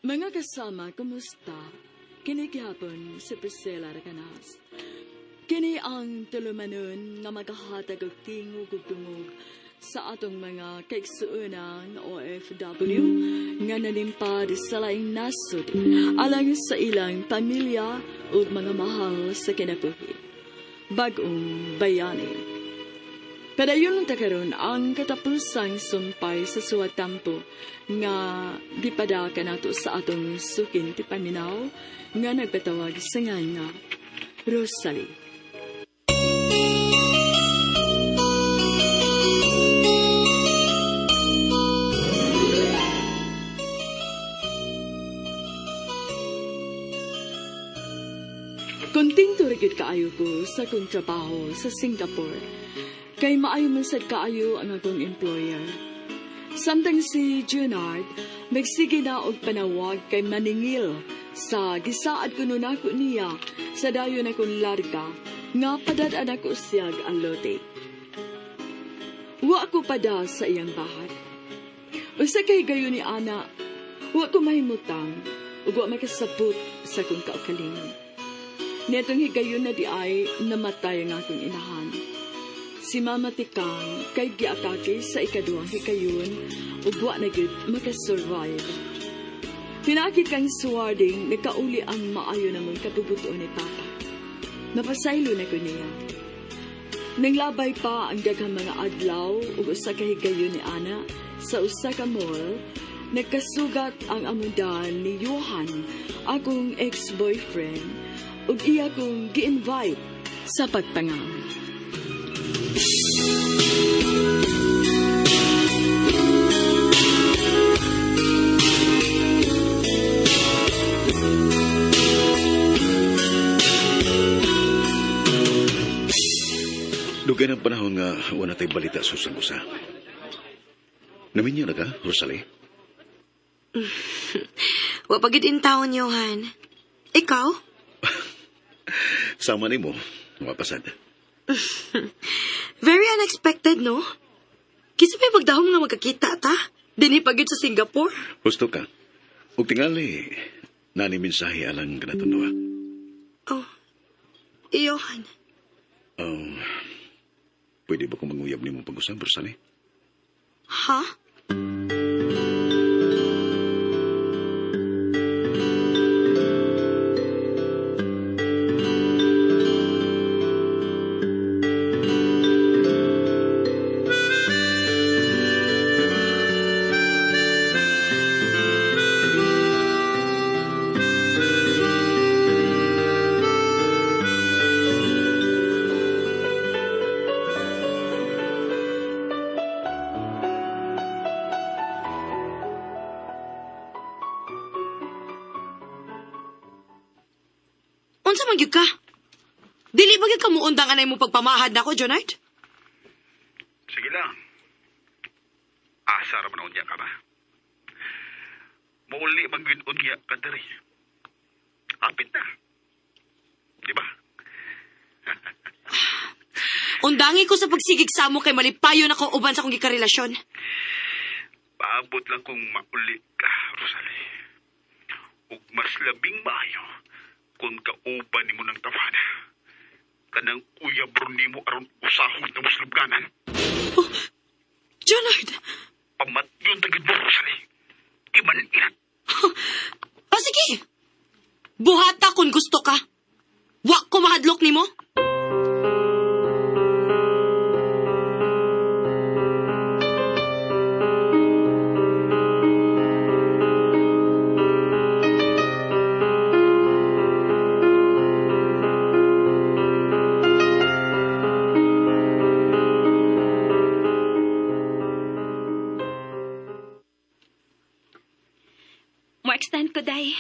Mga kasama, kumusta? Kini gihapon si Priscilla Raganas. Kini ang tulumanon nga magahatag og tingog ug dungog sa atong mga kaigsuonan OFW nga nalimpad sa laing nasod alang sa ilang pamilya ug mga mahal sa kinabuhi. Bag-ong bayani. Padayon ta karon ang katapusang sumpay sa suwatampo nga gipadaka nato sa atong sukin ti paminaw nga nagpatawag sa ngan nga Rosalie. Kontento ra gyud kaayo ko sa akong trabaho sa Singapore. Kay maayo man sad kaayo ang akong employer. Samtang si Junard, nagsige na og panawag kay maningil sa gisaad kuno nako niya sa dayon akong larga nga padad-an ako siyag alote. Wa ko pada sa iyang bahat. Usa kay gayon ni ana, wa ko mahimutang ug wa makasabot sa akong kaugalingon. Netong higayon na di ay namatay ang akong inahan. Si Mama Tikang kay giatake sa ikaduhang higayon ug wa na gyud makasurvive. Pinaki kang suwarding nagkauli ang maayo namong kabubuton ni Papa. Napasaylo na ko niya. Nanglabay pa ang daghang mga adlaw ug usa ka higayon ni Ana sa usa ka mall, nagkasugat ang amundan ni Johan, akong ex-boyfriend, ug iya kong gi-invite sa pagpangang. Dugay ng panahon nga wala tay balita sa usang usa. Naminyo na ka, Rosalie? Wa pa gid in town, Johan. Ikaw? Sama nimo, mapasad. Very unexpected, no? Kinsa may magdahom nga magkakita ta? Dinhi pa gyud sa Singapore. Husto ka. Ug tingali, nani mensahe alang kanatong duha. Oh, Johan. Oh, pwede ba kong manguyab nimo pag-usab, Rosalie? Ha? Unsa man gyud ka? Dili ba gyud ka muundang anay mo pagpamahad nako, Jonard? Sige lang. Asa ra man unya ka ba? Muuli man gyud unya ka diri. Apit na. Di ba? Undangi ko sa pagsigig sa mo kay malipayon ako uban sa akong gikarelasyon. Paabot lang kung mauli ka, Rosalie. Ug mas labing maayo kung kauban nimo ng tawana. Kanang uyab ron nimo aron usahon na muslubganan. Oh, Jonard! Pamatyon ta gid mo, Rosalie. Iman ina. O sige! Buhata kung gusto ka. Wa ko mahadlok nimo. Mo extend ko, day.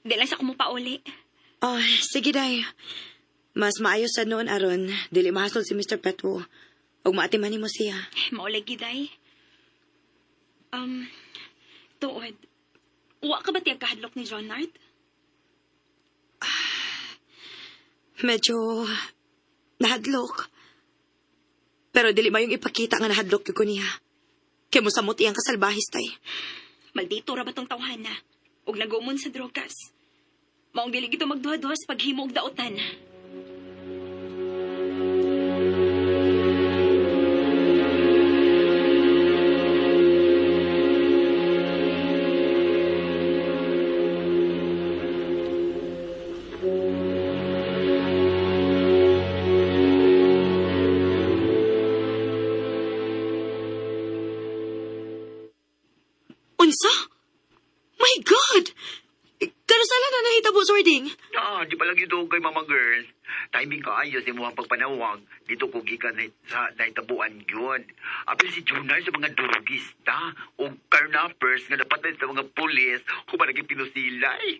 Di lang sa kumupauli. Oh, sige, day. Mas maayo sa noon, aron. Dili mahasol si Mr. Petwo. Ug maatiman nimo siya. Maulagi, day. Tuod. Wa ka ba tiyag kahadlok ni Jonard? Medyo nahadlok. Pero dili mayong ipakita nga nahadlok gyud ko niya. Kay mosamot iyang kasalbahis, tay. Maldito ra ba tong tawhana? Ug nagumon sa drogas. Maong dili gito magduha-duha sa paghimo og daotan. Unsa? My God! Kanusala na nahitabo, Swording? Ah, di pa lagi kay mama girl. Timing ka ayos imo ang pagpanawag. Dito ko gikan sa nahitabuan yun. Apil si Junay sa mga durugista o carnappers nga napatay sa mga pulis human naging pinusilay.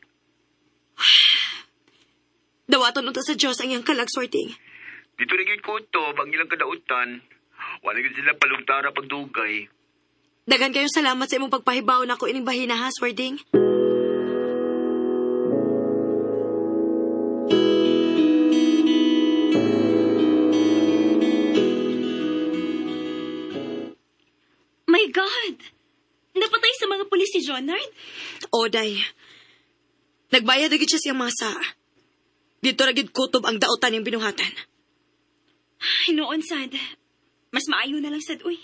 Dawaton unta sa Diyos ang iyang kalag, Swording. Dito na gyud ko to, ang ilang kadautan. Wala gyud sila palugtara pagdugay. Dagan kayong salamat sa imong pagpahibaw nako ining bahina ha, Swording. My God! Napatay sa mga pulis si Jonard? Oday. Nagbayad agad siya siyang masa. Dito ra gid kutob ang daotan niyang binuhatan. Ay, noon, sad. Mas maayo na lang, sad, uy.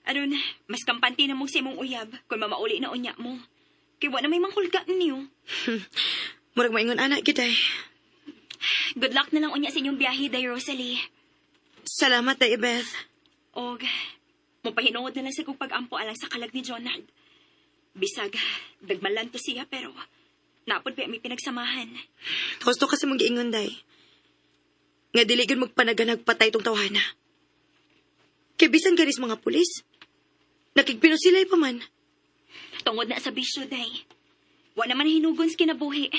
Aron, mas kampante na mong sa imong uyab kung mamauli na unya mo. Kay wa na may manghulga niyo. Murag maingon ana gid ay. Good luck na lang unya sa inyong biyahe, Day Rosalie. Salamat, Day Beth. Og, mupahinungod na lang sa kong pag-ampo alang sa kalag ni Jonard. Bisag, dagmalan to siya pero napod pa may pinagsamahan. Husto kasi mong giingon, Day. Nga dili gyud magpanaganag patay tong tawhana. Kay bisan garis mga pulis. Nakigpinusilay pa man. Tungod na sa bisyo, Day. Wa naman hinugon sa kinabuhi.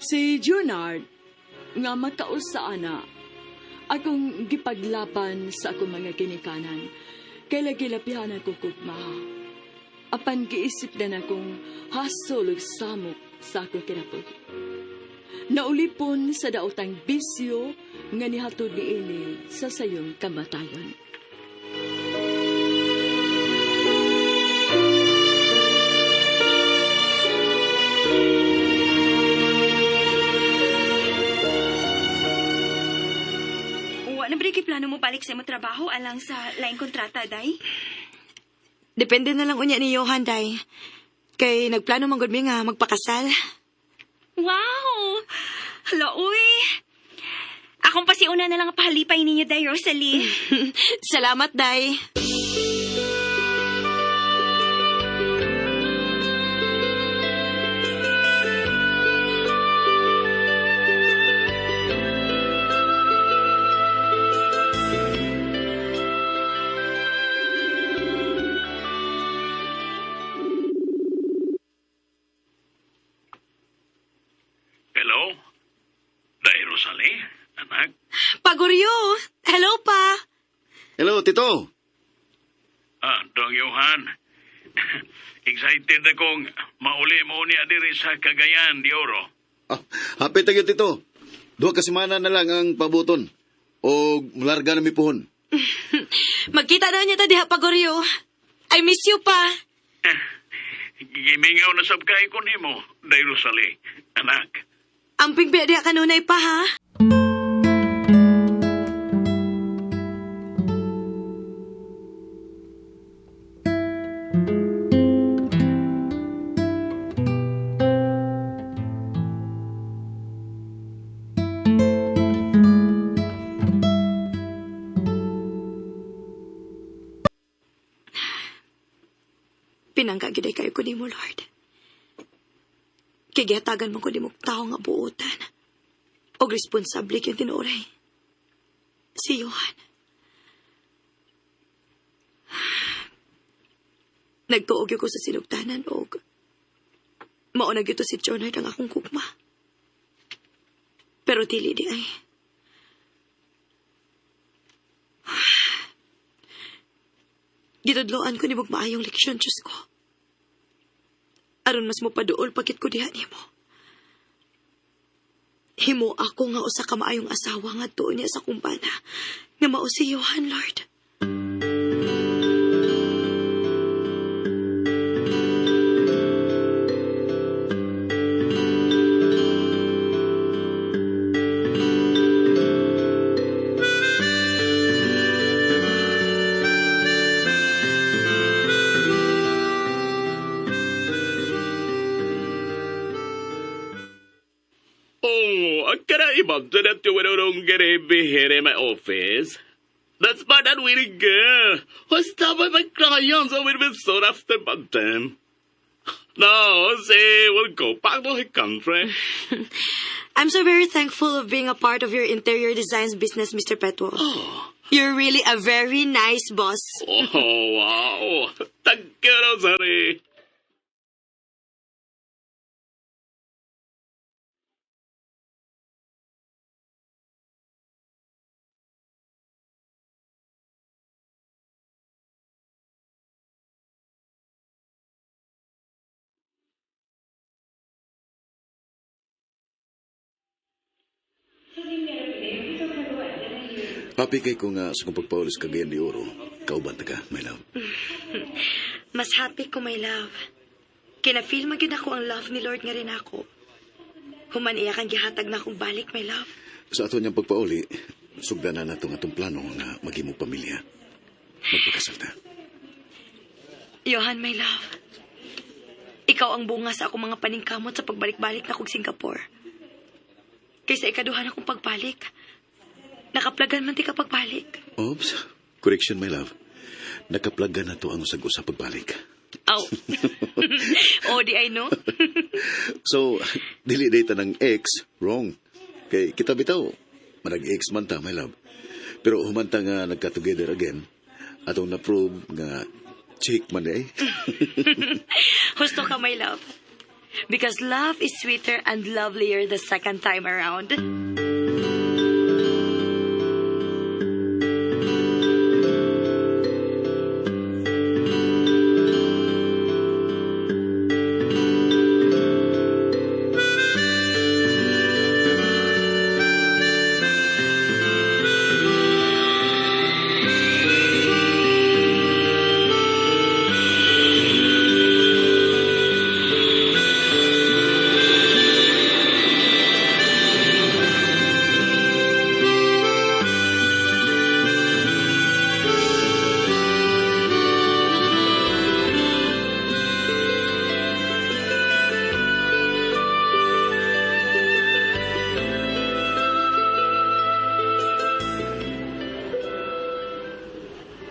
Si Junard, nga makausa ana, akong gipaglaban sa akong mga ginikanan, kay lagi lapihan ako kugma. Apan giisip na akong hasol ug samok sa akong kinabuhi. Naulipon sa daotang bisyo nga nihatod niini sa sayong kamatayon. Wa na ba kay plano mo balik sa imong trabaho alang sa laing kontrata, Day? Depende na lang unya ni Johan, Day. Kay nagplano man gud mi nga magpakasal. Wow! Hala, uy! Akong pasiuna na lang ang pahalipay ninyo, Day Rosalie. Salamat, Day. Hello? Day Rosalie, anak? Paguryo! Hello pa! Hello, Tito. Ah, Dong Johan. Excited akong mauli mo niya diri sa Cagayan de Oro. Ah, hapit tayo, Tito. Duha ka semana na lang ang pabuton. O mularga na mi puhon. Magkita na niya ta diha, Paguryo. I miss you pa. Gimingaw na sab kay ko nimo, Day Rosalie, anak. Amping biya diha kanunay pa, ha? Pinangga gid ay kayo ko nimo, Lord. Kay gihatagan mo ko nimo tao nga buotan. Og responsable kayong tinuoray. Si Johan. Nagtuog ko sa sinugtanan og Mao na gyud to si Jonard ang akong gugma. Pero dili di ay. Gitudloan ko ni maayong leksyon, Diyos ko. Aron mas mopaduol pagkit ko diha nimo. Himo ako nga usa ka maayong asawa nga tuon niya sa kumpana nga mao si Johan, Lord. Oh, can I imagine that you don't get a here in my office? That's my that really girl who stopped by my clients and will be sought after by them. No, she will go back to her country. I'm so very thankful of being a part of your interior designs business, Mr. Petwo. You're really a very nice boss. Oh, wow. Thank you, Rosalie. Happy kay ko nga sa kong pagpaulis Cagayan de Oro. Kauban ta ka, my love. Mas happy ko, my love. Kina-feel man gyud ako ang love ni Lord nga rin ako. Human iya kang gihatag na akong balik, my love. Sa ato niyang pagpauli, sugdan na nato ang atong plano nga maghimong pamilya. Magpakasal ta. Johan, my love. Ikaw ang bunga sa akong mga paningkamot sa pagbalik-balik na kog Singapore. Kaysa ikaduhan akong pagbalik. Nakaplagan man ti ka pagbalik. Oops. Correction, my love. Nakaplagan na to ang usag-usa pagbalik. Aw. Oh, di I know. So, dili data ng ex, wrong. Kay kita bitaw, manag-ex man ta, my love. Pero humanta nga nagka-together again, atong na-prove nga chick man eh. Husto ka, my love. Because love is sweeter and lovelier the second time around.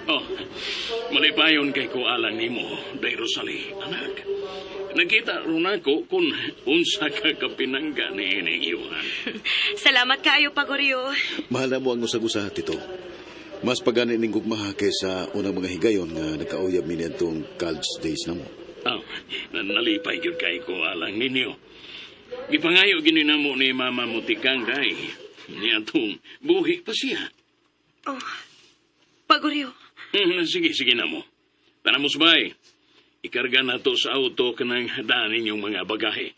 Oh, malipayon kay ko alang nimo, Day Rosalie, anak. Nakita ron ako kung unsa ka kapinangga ni ining Iwan. Salamat kaayo, Pagoryo. Mahal na mo ang usag-usa, Tito. Mas pagani ning gugmaha kaysa unang mga higayon nga nagkauyab mi niadtong college days na mo. Oh, nalipay gyud kay ko alang ninyo. Gipangayo gini namo ni Mama Mutikang day. Ni atong buhi pa siya. Oh, Pagoryo. Sige, sige na mo. Tara mo subay. Ikarga na to sa auto kanang daan ninyong mga bagahe.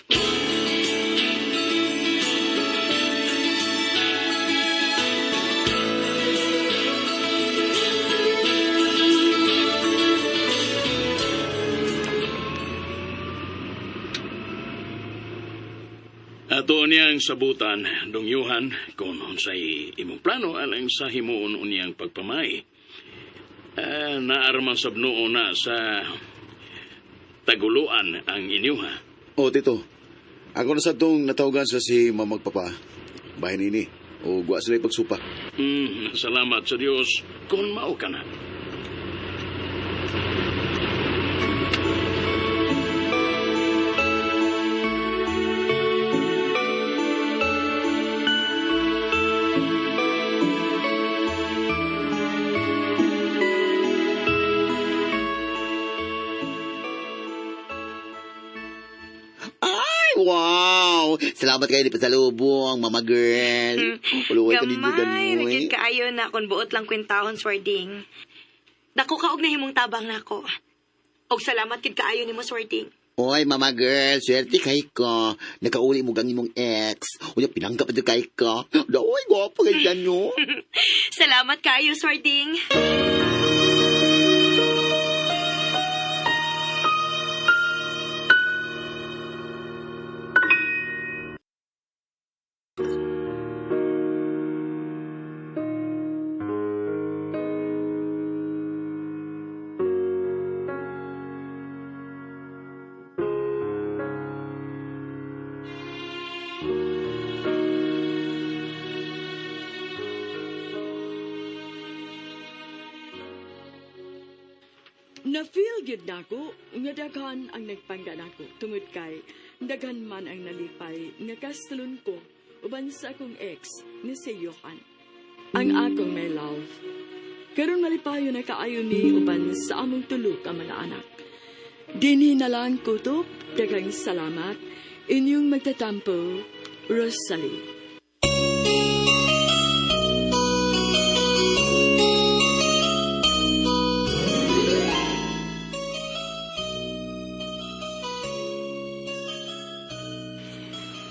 Ato niyang sabutan, Dong Johan, kung unsay imong plano alang sa himuon unyang pagpamay. Naarman sab noon na sa taguluan ang inyuha. Oh, Tito. Ako na sa tong natawagan sa si mamagpapa. Bahin ini. O gwa sila pagsupa. Salamat sa Dios kung mao ka na. Salamat kayo ni pasalubong, mama girl. Uluway ka ninyo Gamay, ganoy. ra gyud kaayo na kung buot lang kwentahon, Swarding. Dako ka og nahimong tabang nako. Og salamat gid kaayo nimo, Swarding. Oy, mama girl, swerte kay ko. Nakauli mo gang imong ex. Unya, pinanggap ito kay ko. Oy, gwapo kay ganyo. Salamat kaayo, Swarding. Na-feel gyud nako nga daghan ang nagpangga nako tungod kay daghan man ang nalipay nga kastalon ko uban sa akong ex ni si Johan. Ang akong may love. Karon malipayo na kaayo ni uban sa among tulo ka mga anak. Dinhi na lang kutob, daghang salamat. Inyong magtatampo, Rosalie.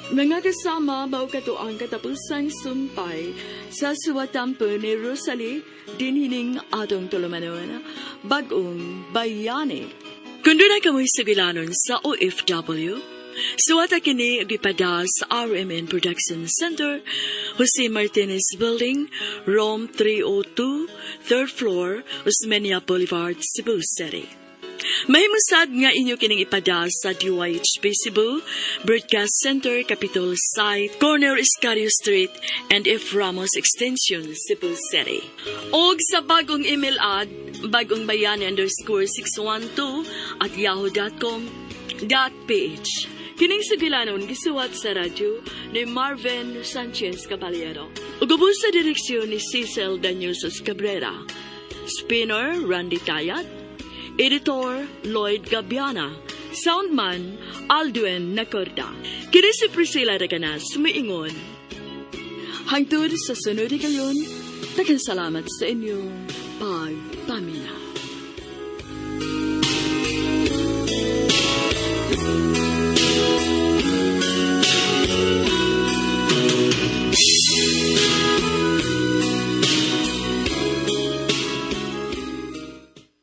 Mga kasama, mao kato ang katapusang sumpay sa suwatampo ni Rosalie dinhining atong tulumanon, bagong bayani. Kung doon kamoy sugilanon sa OFW, suwata kini og ipada sa RMN Production Center, Jose Martinez Building, Room 302, 3rd floor, Osmeña Boulevard, Cebu City. Mahimusad nga inyo kining ipada sa DYHP Cebu, Broadcast Center, Capitol Site, Corner Escario Street, and F. Ramos Extension, Cebu City. Og sa bagong email ad, bagongbayani_612 at yahoo.com.ph. Kining sugilanon gisuwat sa radyo ni Marvin Sanchez Caballero. Ug ubos sa direksyon ni Cecil Daniusos Cabrera. Spinner Randy Tayat. Editor Lloyd Gabiana. Soundman Aldwin Nacorda. Kini si Priscilla Reganas, miingon. Hangtod sa sunod higayon, daghang salamat sa inyong pagpaminaw.